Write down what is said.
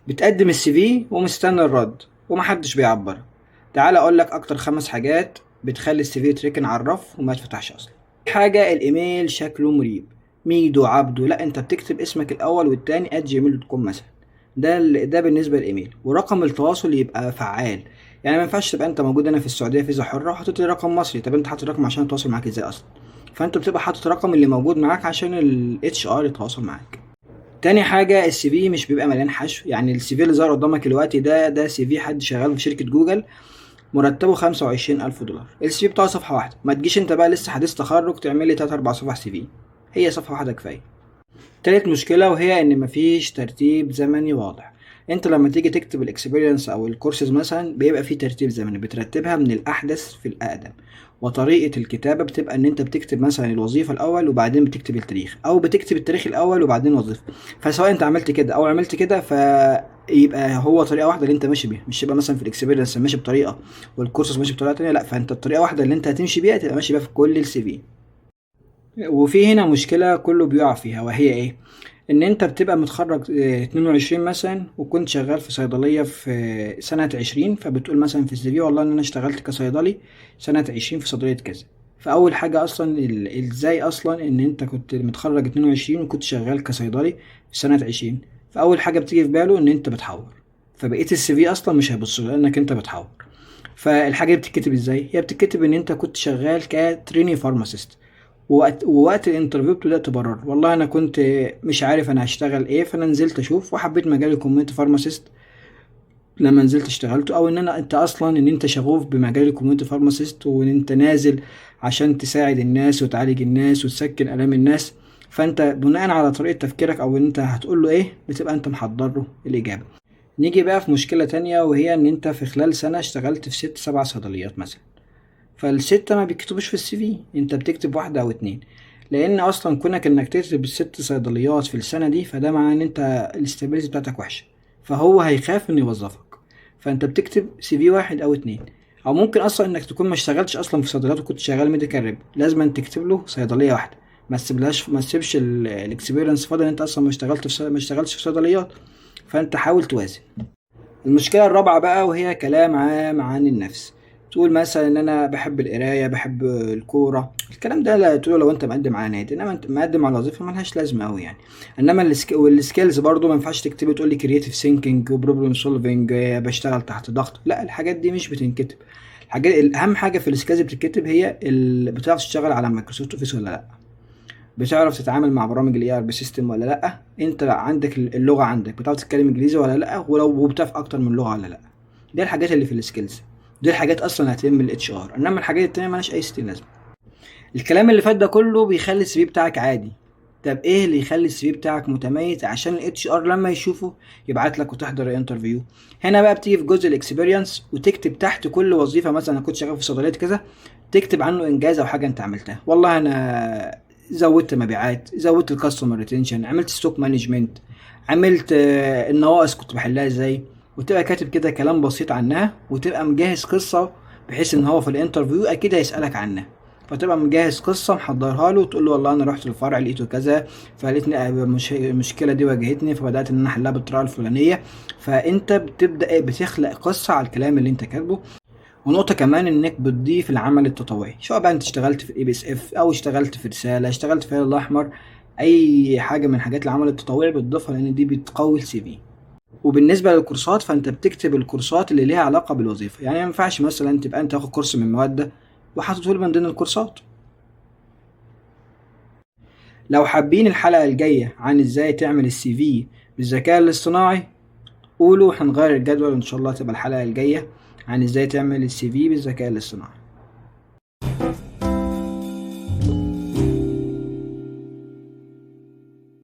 بتقدم ال CV ومستني الرد ومحدش بيعبرك. تعال اقول لك اكتر 5 حاجات بتخلي ال CV يتركن على الرف وما يتفتحش اصلا. حاجة الايميل شكله مريب، ميدو عبدو، لا انت بتكتب اسمك الاول والتاني @gmail.com مثلا. ده بالنسبة للايميل. ورقم التواصل يبقى فعال، يعني ما ينفعش تبقى انت موجود هنا في السعودية فيزا حره وحاطط لي رقم مصري. طب انت حاطط رقم عشان اتواصل معاك ازاي اصلا؟ فانت بتبقى حاطط رقم اللي موجود معاك عشان ال HR يتواصل معاك. تاني حاجة ال CV مش بيبقى مليان حشو، يعني ال CV اللي ظهر قدامك دلوقتي ده CV حد شغال في شركة جوجل مرتبه 25,000 دولار، ال CV بتاعه صفحة واحدة. ما تجيش انت بقى لسه حديث تخرج تعمل لي 3-4 صفح CV، هي صفحة واحدة كفاية. تالت مشكلة وهي ان مفيش ترتيب زمني واضح. انت لما تيجي تكتب ال experience او الكورسز مثلا بيبقى في ترتيب زمني، بترتبها من الاحدث في الاقدم، وطريقة الكتابة بتبقى ان انت بتكتب مثلا الوظيفة الاول وبعدين بتكتب التاريخ، او بتكتب التاريخ الاول وبعدين الوظيفة. فسواء انت عملت كده او عملت كده فيبقى هو طريقة واحدة اللي انت ماشي بيها، مش يبقى مثلا في ال experience ماشي بطريقة والكورسز ماشي بطريقة تانية، لا، فانت الطريقة واحدة اللي انت هتمشي بيها تبقى ماشي بيها في كل ال CV. وفي هنا مشكلة كله بيقع فيها، وهي ايه؟ ان انت بتبقى متخرج، 22 مثلا، وكنت شغال في صيدلية في سنة 20، فبتقول مثلا في ال CV والله ان انا اشتغلت كصيدلي سنة 20 في صيدلية كذا. فاول حاجة اصلا ازاي اصلا ان انت كنت متخرج 22 وكنت شغال كصيدلي في سنة 20؟ فاول حاجة بتيجي في باله ان انت بتحور، فبقية ال CV اصلا مش هيبص له لانك انت بتحور. فالحاجة دي بتتكتب ازاي؟ هي بتتكتب ان انت كنت شغال ك trainee pharmacist، ووقت ال interview بتبدأ تبرر، والله انا كنت مش عارف انا هشتغل ايه، فانا نزلت اشوف وحبيت مجال ال community pharmacist لما نزلت اشتغلته، او ان انا انت اصلا ان انت شغوف بمجال ال community pharmacist وان انت نازل عشان تساعد الناس وتعالج الناس وتسكن الام الناس. فانت بناء على طريقة تفكيرك او ان انت هتقول له ايه بتبقى انت محضر له الاجابة. نيجي بقى في مشكلة تانية، وهي ان انت في خلال سنة اشتغلت في 6-7 صيدليات مثلا، فالستة ما بيكتبوش في ال CV، انت بتكتب 1 او 2، لان اصلا كونك انك تكتب ال6 صيدليات في السنة دي فده معناه ان انت ال stability بتاعتك وحشة، فهو هيخاف انه يوظفك. فانت بتكتب CV 1 او 2، او ممكن اصلا انك تكون ما اشتغلتش اصلا في صيدليات وكنت شغال medical rep، لازم أن تكتب له صيدلية واحدة، ما تسيبلهاش، ما تسيبش ال experience فاضي ان انت اصلا ما اشتغلتش في صيدليات. فانت حاول توازن. المشكلة الرابعة بقى وهي كلام عام عن النفس، تقول مثلا ان انا بحب القراية، بحب الكورة، الكلام ده لا تقوله لو انت مقدم على نادي، انما انت مقدم على وظيفة ملهاش لازمه قوي يعني. انما وال skills برضو ما ينفعش تكتبي تقول لي creative thinking و problem solving، بشتغل تحت ضغط، لا الحاجات دي مش بتنكتب. الحاجات الاهم حاجة في ال skills بتتكتب هي بتعرف تشتغل على Microsoft Office ولا لا، بتعرف تتعامل مع برامج ال ERP system ولا لا، انت عندك اللغة، عندك بتعرف تتكلم انجليزي ولا لا، ولو بتعرف اكتر من لغة ولا لا. دي الحاجات اللي في ال skills، دي الحاجات اصلا هتهم ال HR، انما الحاجات التانية مالهاش اي ستين لازمه. الكلام اللي فات ده كله بيخلي ال CV بتاعك عادي. طب ايه اللي يخلي ال CV بتاعك متميز عشان ال HR لما يشوفه يبعت لك وتحضر ال interview؟ هنا بقى بتيجي في جزء ال experience وتكتب تحت كل وظيفة، مثلا انا كنت شغال في صيدلية كذا، تكتب عنه انجاز او حاجة انت عملتها، والله انا زودت مبيعات، زودت ال customer retention، عملت stock management، عملت النواقص كنت بحلها ازاي، وتبقى كاتب كده كلام بسيط عنها، وتبقى مجهز قصة بحيث ان هو في ال interview اكيد هيسألك عنها، فتبقى مجهز قصة محضرها له وتقول له والله انا رحت الفرع لقيته كذا، فلقيتني المشكلة دي واجهتني، فبدأت ان انا احلها بالطريقة الفلانية. فانت بتبدأ ايه؟ بتخلق قصة على الكلام اللي انت كاتبه. ونقطة كمان انك بتضيف العمل التطوعي، سواء بقى انت اشتغلت في ال EPSF او اشتغلت في رسالة، اشتغلت في الهلال الاحمر، اي حاجة من حاجات العمل التطوعي بتضيفها لان دي بتقوي ال CV. وبالنسبة للكورسات فانت بتكتب الكورسات اللي ليها علاقة بالوظيفة، يعني ما ينفعش مثلا تبقى انت تاخد كورس من موادة وحاطط من ضمن الكورسات. لو حابين الحلقة الجاية عن ازاي تعمل ال CV بالذكاء الاصطناعي قولوا، هنغير الجدول ان شاء الله، تبقى الحلقة الجاية عن ازاي تعمل ال CV بالذكاء الاصطناعي.